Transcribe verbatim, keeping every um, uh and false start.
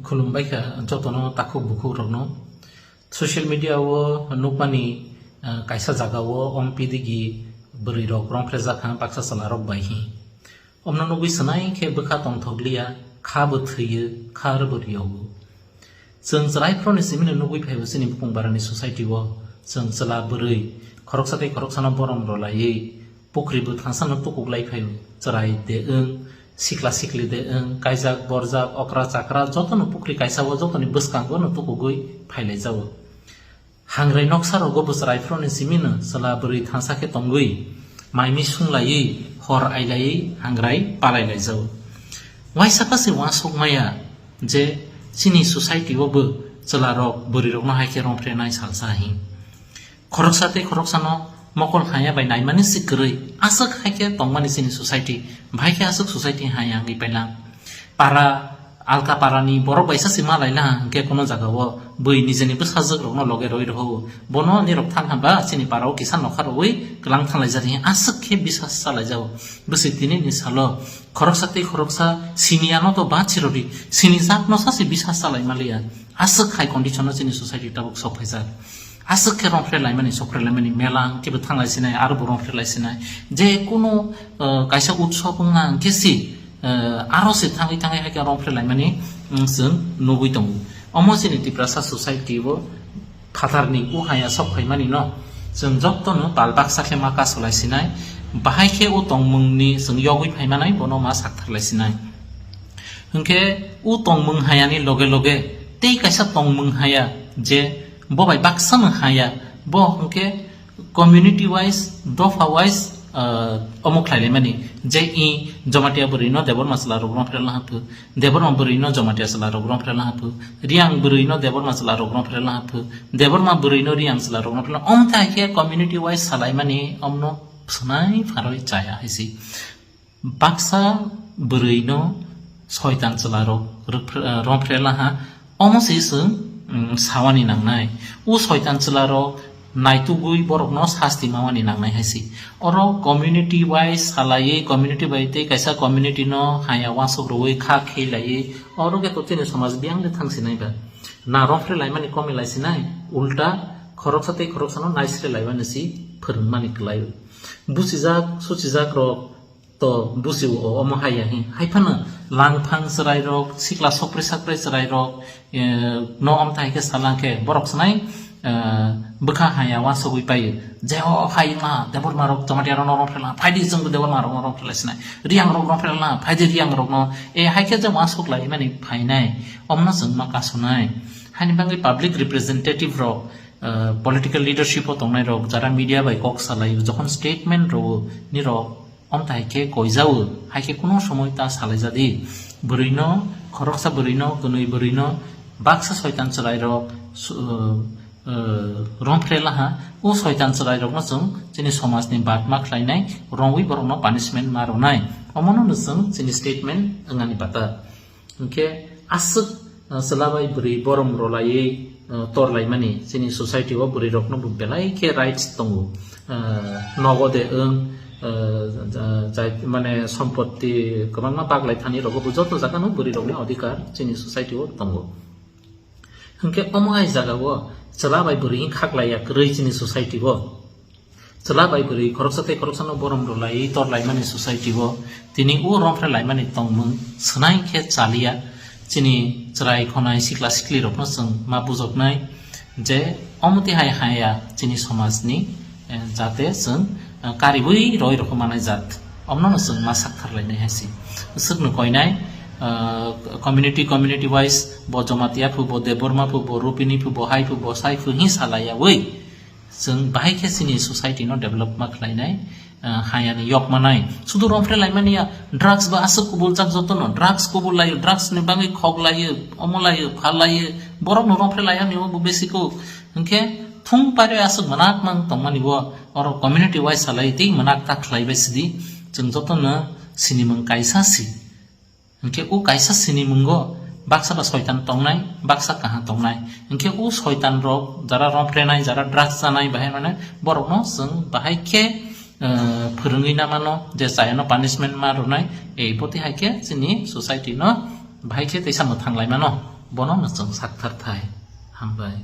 Khulumbai kha jotono takhuk bukhuk rokno. Social media o nukmani, ah, kaisa jaga o ompidigi bwrwi rok romphre jakha baksa chwla rok bai hi. Omno nugwi swnai khe bwkha tongthok liya, kha bo thwiyo, kha aro bo riyogo. Chwng chwrai phoroni simino nugwi phaibo chini bukung barani society o. Chwng chwla bwrwi khoroksa tei khoroksano borom rwlaiwi pukri bwthangsano tukuklai phaio. Chwrai de wng, sikla sikli de wng, kaijak borjak, okra chakra jotono pukri kaisa o jotoni bwskango no tukugwi phailai jao. Hangrai noksa rogo bo chwrai phoroni simino chwla bwrwi thansa khe tongwi, mai mi sunglaiwi, hor ailaiwi hangrai palai laijao. Waisa kha se uansuk maya je chini society o bo chwla rok bwrwi rokno hai khe romphre nai salsa hi. Khoroksa tei khoroksano mokol haya bai naimani se kwrwi aswk hai khe tongmani chini society, bahai khe aswk society haya wngwi paila. Para alka parani borok bai sa se ma laila hwnkhe kono jaga o bui nijeni bwsajwk rokno loge roi rohou. Bono nirok thang hwnba chini para o kisa nokha rwi kwlang thang laijak hi aswk khe bisas sa laijao. Bwswi tini ni salo khoroksa tei khoroksa siniya no to ba chirodi sinijak no sa se bisas sa lai maliya. Aswk hai condition no chini society tabuk sok phaijak. Aswk khe romphre laimani, sokphre laimani, mela hwnkhe bo thang lai sinai, aro bo romphre lai sinai. Je kuno, uh, kaisa utsob wngna hwnkhe si, uh, aro se thangwi thangwi hai khe romphre laimani, mm, chwng nugwi tongo. Omo chini Tiprasa society o phatharni o haya sok phaimani no chwng jotono tal baksa khe ma kasolai sinai, bahai khe o tongmungni chwng yogwi phaimanai bono ma saktharlai sinai. Hwnkhe o tongmung hayani loge loge tei kaisa tongmung haya je bo bai baksa no haya, bo hwnkhe community wise, dopha wise, ah, omo khlai laimani je i Jamatia bwrwi no Debbarma chwla rok romphre laha phu, Debbarma bwrwi no Jamatia chwla rok romphre laha phu, Riang bwrwi no Debbarma chwla rok romphre laha phu, Debbarma bwrwi no Riang chwla rok romphre laha phu. Omo thai khe community wise salaimani omno swnai pharwi chaya hai si. Baksa bwrwino soitan chwlarok rwphr-, eh, romphre laha, omo se chwng, mm, sawani nangnai. O soitan chwlarok naitugwi borokno sasti mawani nangnai hai se. Oro community bai salaiwi, community bai tei kaisa community no haya uansuk rwui kha khe laiwi, oro khe totini somaj biyang le thang sinai ba. Na romphre laimani komi lai sinai, ulta khoroksa tei khoroksano naisre laimani si phwrwngmani kwlai. Buchijak, suchijak rok to busi o omo hai ya hi. Hai phano langphang chwrai rok, sikla sokpri sakpri chwrai rok, eh, no omo thai khe salang khe borok swnai, eh, bwkha haya uansugwi paio. Je o hai ma Debbarma rok Jamatia rok no romphre la, phaidi chwng Debbarma rok no romphre lai sinai. Riang rok romphre la, phaidi Riang rok no. Eh, hai khe je uansuk lai mani phainai. Omno chwng ma kasunai. Haini bagwi public representative rok, eh, political leadership o tongnai rok, jara media bai kok salai, jokhon statement rwo, ni rok, Om tai khe koijao, hai khe kuno somoi ta salai jadi. Bwrwino, khoroksa bwrwino, kwnwi bwrwino, baksa soitan chwrai rok, su-, uh, uh, romphre laha, o soitan chwrai rokno chwng chini somajni batma khlainai, rongwi borokno punishment ma rwnai. Omono no chwng chini statement wngani bata. Hwnkhe aswk, uh, chwla bai bwrwi borom rwlaiwi, uh, torlaimani chini society o bwrwi rokno bo belai khe rights tongo. Uh, nogo de wng, uh, ja-, jai-, mane sompotti kwbangma baglai thani rogo bo joto jaga no bwrwi rokni odhikar chini society o tongo. Hwnkhe omo hai jaga o chwla bai bwrwi khaklaiya kwrwi chini society o. Chwla bai bwrwi khoroksa tei khoroksano borom rwlaiwi torlaimani society o tini o romphre laimani tongmung swnai khe chaliya. Chini chwrai khonai sikla sikli rokno chwng ma bujoknai je omo twi hai haya chini somajni, eh, jate chwng, eh, karibwi roi rokho manai jat. Omno no chwng ma saktharlainai hai se. Swkno koinai, eh, community, community wise bo Jamatia phu, bo Debbarma phu, bo Rupini phu, bo hai phu, bo sai phu hi salaiyawi. Chwng bahai khe chini society no develop ma khlainai, ah, hayani yok manai. Sudu romphre laimani ya, drugs ba aswk kubul jak jotono, drugs kubul laio, drugs ni bagwi khok laio, omo laio, pha laio, borok no romphre laiyani o bo besi kuk. Hwnkhe thung pairwi aswk manak mang tongmani bo, oro community wise salai tei manak ta khlai bai sidi. Chwng jotono sinimung kaisa si. Hwnkhe o kaisa sinimungo baksa ba soitan tongnai, baksa kaham tongnai. Hwnkhe o soitan rok jara romprenai, jara drugs chanai bahai mane borokno chwng bahai khe, eh, phwrwngwi na mano je chayano punishment ma rwnai, ei poti hai khe chini society no bahai khe teisa mwthang lai mano. Bono no chwng sakthar thai. Hambai.